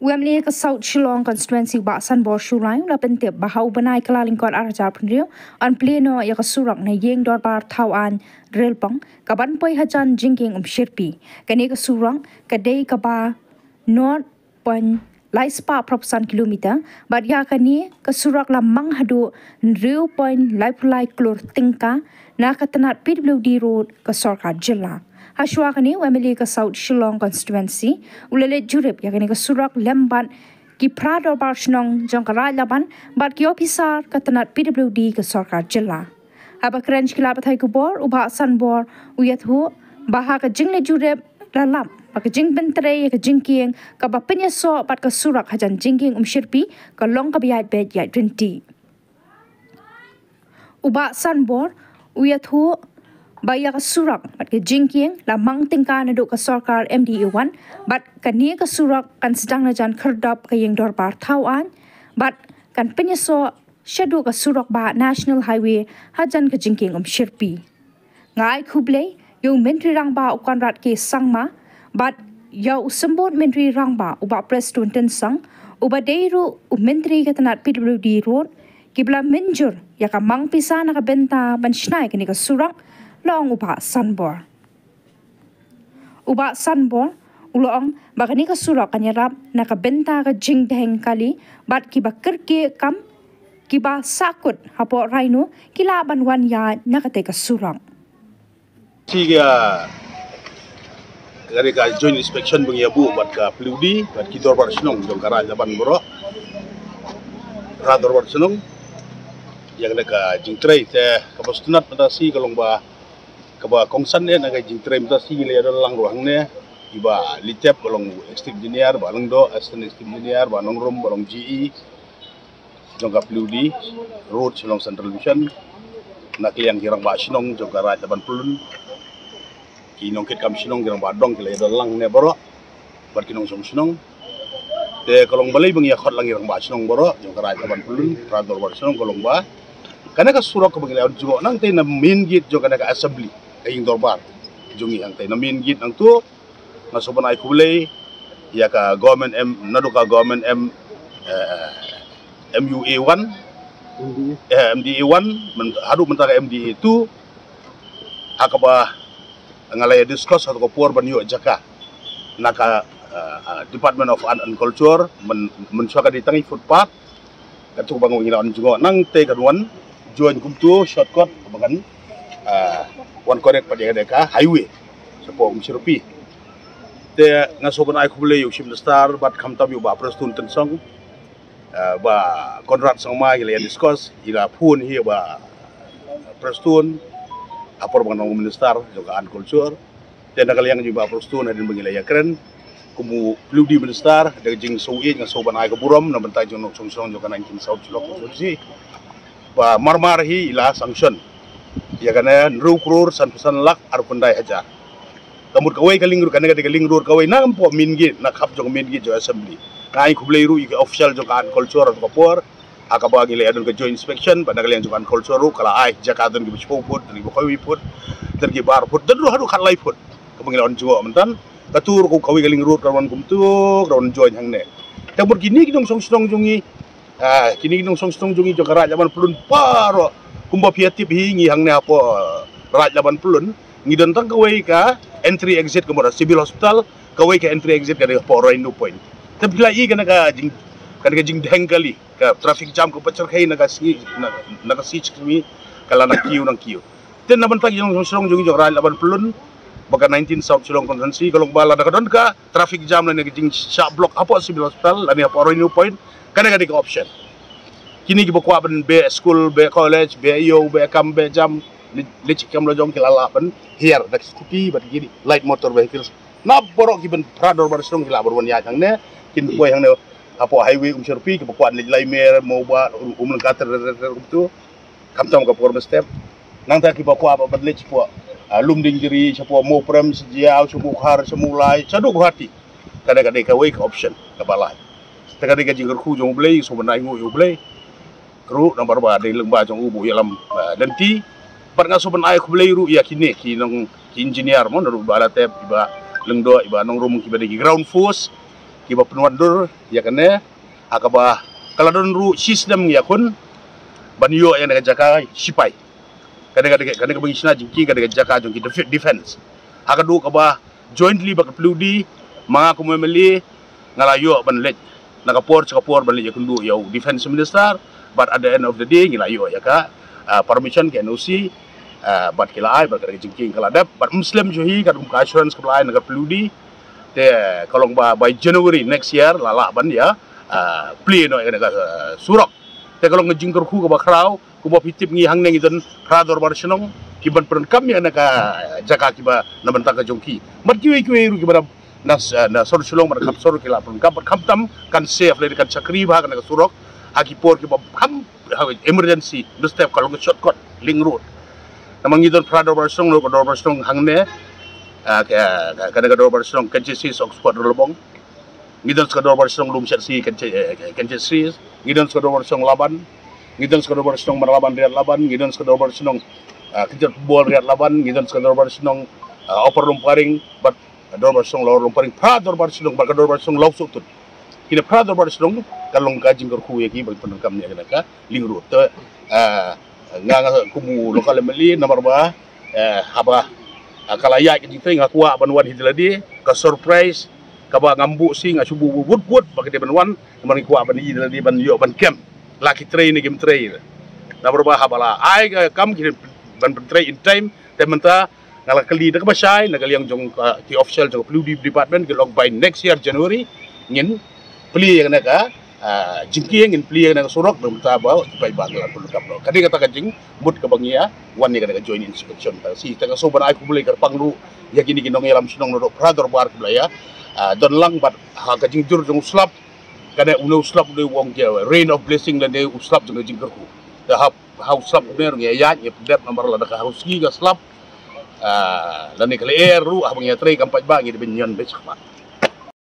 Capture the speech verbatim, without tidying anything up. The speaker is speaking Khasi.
U MLA ka South Shillong Constituency Bah Sanbor Shullai u la pyntip ba ha u bnai Kyllalyngkot ar hajar phew hynriew yn plie noh ïa ka surok na ïing dorbar Thawaiñ Relpong kaban poi hajan Jingkieng Umshyrpi. Kane ka surok ka dei kaba nod point lai spah phra phew san kilometer bad ïa kane ka surok la mang haduh hynriew point lai phew lai klur tyngka na ka tnat PWD Road ka sorkar jylla. Hashwa kane u MLA ka South Shillong Constituency u la leit jurip ïa kane ka surok lem bad ki phra dorbar shnong jong ka Raid Laban bad ki ophisar ka tnat PWD ka sorkar jylla. Haba kren sha ki lad pathai khubor u Bah Sanbor u ïathuh ba ha ka jingleit jurip la lap ba ka jingpyntrei ïa ka jingkieng kaba pynïasoh bad ka surok hajan Jingkieng Umshyrpi ka long kaba ïaid beit ïaid ryntih. U Bah Sanbor u ïathuh ba ïa ka surok bad ka jingkieng la mang tyngka naduh ka sorkar MDA one bad kane ka surok kan sdang na jan khyrdop ka ïing dorbar Thawaiñ bad kan pynïasoh shaduh ka surok bah National Highway hajan ka Jingkieng Umshyrpi. Nga ai khublei ïa u Myntri Rangbah u Conrad K Sangma bad ïa u Symbud Myntri Rangbah u Bah Prestone Tynsong uba dei ruh u Myntri ka tnat PWD Road kiba la mynjur ïa ka mang pisa na ka bynta ban shna ïa kane ka surok, la ong u Bah Sanbor. U Bah Sanbor u la ong ba kane ka surok kan ïarap na ka bynta ka jingdheng kali bad kiba kyrkieh kam kiba sahkut hapoh Rhino ki lah ban wan ïaid na katei ka surok. Shi ka, ka dei ka joint inspection ba ngi ïa buh bad ka PWD bad ki dorbar shnong jong ka Raid Laban baroh, phra dorbar shnong, ïa kane ka jingtrei. Te kaba sngewtynnat mynta shi ka long ba kaba kongsan eh na ka jingtrei mynta shi ngi la ïadon lang ruh hangne, i Bah Litep ba long Executive Engineer, Bah Lyngdoh Assistant Executive Engineer, Bah Nongrum ba long GE jong ka PWD Road Shillong Central Division, na ka liang ki rangbah shnong jong ka Raid Laban Pyllun, ki nongkitkam shnong, ki rangbah dong, ki la ïadon lang ne baroh bad ki nongshong shnong. Te ka long balei ba ngi ïa khot lang ki rangbah shnong baroh jong ka Raid Laban Pyllun, phra dorbar shnong, ka long ba kane ka surok kaba ngi la ïa jngoh nangtei na main gate jong kane ka assembly, ka ïing dorbar jong ngi hangtei na main gate nangtu. Nga sngewbha ban ai khublei ïa ka government M, naduh ka government M, eh, MUA one, eh, MDA one, men, haduh mynta ka MDA two, ha kaba nga la ïa discuss ha ka por ban ïoh jaka na ka, eh, eh, Department of Art and Culture, men, mynshuwa ka dei tang i footpath, katto ba ngi la wan jngoh nangtei kan wan join kumto shortcut ba kan, ah, wan connect pat ïa ka highway shapoh Umshyrpi. Te nga sngewbha ban ai khublei ïa u Chief Minister bad khamtam ïa u Bah Prestone Tynsong, ah, Bah Conrad Sangma, ngi la ïa discuss, i la phone hi Bah Prestone ha por ba nga long Minister jong ka Art Culture. Te na ka liang jong i Bah Prestone hadien ba ngi la ïa kren kum u PWD Minister, da ka jingsngewsih nga sngewbha ban ai ka burom na bynta jong nongshong shnong jong ka nineteen South Shillong Constituency ba marmar hi i la sanction ïa kane hynriew klur sanphew san lak arphew khyndai hajar. Ka mut kawei ka link road, kane ka dei ka link road kawei na ka main gate, na khap jong main gate jong assembly. Nga ai khublei ruh ïa ki official jong ka Art Culture ha ka por, ha kaba ngi la ïa don ka joint inspection, bad na ka liang jong ka Art Culture ruh ka la ai jaka don kiba shiphew phut, don kiba khatwei phut, don kiba ar phut, don ruh haduh khatlai phut. Kaba ngi la wan jngoh mynta, katto ruh kawei ka link road ka wan kumto, ka wan join hangne. Te mut kine ki nongshong shnong jong ngi, ah, kine ki nongshong shnong jong ngi jong ka Raid Laban Pyllun baroh, kumba phi ïa tip hi ngi hangne hapoh, ah, Raid Laban Pyllun, ngi don tang kawei ka entry exit ka mut Civil Hospital, kawei ka entry exit ka dei hapoh Rhino Point. Te phi la i kane ka jing, kane ka jingdheng kali, ka traffic jam kaba pyrshah na ka sngi, na, na ka sngi ka sngi, ka la nang kiew nang kiew. Te na bynta ki nongshong shnong jong ngi jong Raid Laban Pyllun, ba ka nineteen South Shillong Constituency, ka long ba lada ka don ka traffic jam lane ka jingshah block hapoh Civil Hospital lane hapoh Rhino Point, kane ka dei ka option. Kine kiba kwah ban beh school, beh college, beh ïew, beh kam, beh jam, leit, leit kam la jong ki la lah ban hiar da ki scooty bad ki light motor vehicles. Na baroh ki ban phra dorbar shnong ki lah ban wan ïaid hangne, kin poi hangne hapoh highway Umshyrpi, kiba kwah leit Laimer, Mawbah, Um, Umlyngka ter ter ter kumto. Khamtam ka por mynstep. Nangta kiba kwah ban leit shapoh, ah, Lumdiengjri, shapoh Mawprem, sha Jaïaw, sha Mawkhar, sha Mawlai, shaduh Guwahati. Kane ka dei kawei ka option kaba lai. Te ka dei ka jingkyrkhu jong U Blei, sngewbha ban ai nguh ïa U Blei. Kyrkhu namar ba dei lyngba jong u ba u ïalam, ah, lynti. Bad nga sngewbha ban ai khublei ruh ïa kine ki nong, ki engineer mo, naduh i Bah Litep, i Bah Lyngdoh, i Bah Nongrum, kiba dei ki ground force. kiba pynwandur ïa kane, ha kaba ka la don ruh shi snem ïakhun ban ïoh ïa kane ka jaka shipai. Kane ka dei, kane kaba ngi shna jingkieng ka dei ka jaka jong ki defe-, defense. Ha ka duh kaba jointly bad ka P W D, ma nga kum u M L A nga la ïoh ban leit na ka por sha ka por ban leit ïakynduh ïa u defense minister, but at the end of the day ngi la ïoh ïa ka, ah, permission, ka N O C, ah, bad ki la ai, bad ka dei ka jingkieng ka la dep, bad ym slem shuh hi, katkum ka assurance kaba la ai na ka P W D. Te ka long ba by January next year la lah ban ïa, ah, plie noh ïa kane ka, ah, surok. Te ka long ka jingkyrkhu kaba khraw, kumba phi tip ngi hangne ngi don phra dorbar shnong kiban pyndonkam ïa kane ka jaka kiba na bynta ka jong ki. Bad kiwei kiwei ruh kiba na, na, na sor Shillong bad kham sor ki la pyndonkam, bad khamtam kan save lane kan shakri bha kane ka surok ha ki por kiba kham, ha, emergency, mynstep ka long ka shortcut link road. Namar ngi don phra dorbar shnong, ka dorbar shnong hangne, ah, ka, ka, kane ka dorbar shnong Kynshit Shris Oxford Rangbah. Ngi don sa ka dorbar shnong Lumshyiap Kynshit, eh, Kynshit Shris. Ngi don sa ka dorbar shnong Laban. Ngi don sa ka dorbar shnong Marlaban Riat Laban. Ngi don sa ka dorbar shnong, ah, Kynshit Bol Riat Laban. Ngi don sa ka dorbar shnong, ah, Upper Lumparing, bad dorbar shnong Lower Lumparing. Phra dorbar shnong, bad ka dorbar shnong Lawsohtun. Kine phra dorbar shnong ka long ka jingkyrkhu ïa ki ban pyndonkam ïa kane ka link road. Te, ah, nga, nga kum u local M L A namar ba, eh, haba, ah, ka la ïaid ka jingtrei nga kwah ban wan hi da lade, ka surprise kaba ngam buh shisha, nga shu buh wut wut ba ka dei ban wan, namar ngi kwah ban ïoh da lade, ban ïoh ban kem la ki trei ne kim trei. Namar ba haba la ai ka kam ki ban pyntrei in time, te mynta nga la kylli da kaba shai na ka liang jong, ah, ki official jong ka P W D department, ki la ong by next year January ngin plie ïa kane ka, ah, jingkieng, ngin plie ïa kane ka surok, bad mynta ba ki paidbah ki la pyndonkam noh. Ka dei kata ka jingmut kaba ngi ïa wan ïa kane ka joint inspection. Te shi te nga shu ban ai khublei kyrpang ruh ïa kine ki nongïalam shnong naduh phra dorbar kiba la ïa, ah, don lang, bad ha ka jingjur jong u slap, kane une u slap une u ong ki rain of blessing lane u slap jong ka jingkyrkhu. Te ha, ha u slap une ruh ngi ïa ïaid, ngi ïa pyndep namar lada ka ha u sngi ka slap, ah, lane ka lyer ruh haba ngi ïatrei kam pat ba ngi dei ban ñion beit shakhmat.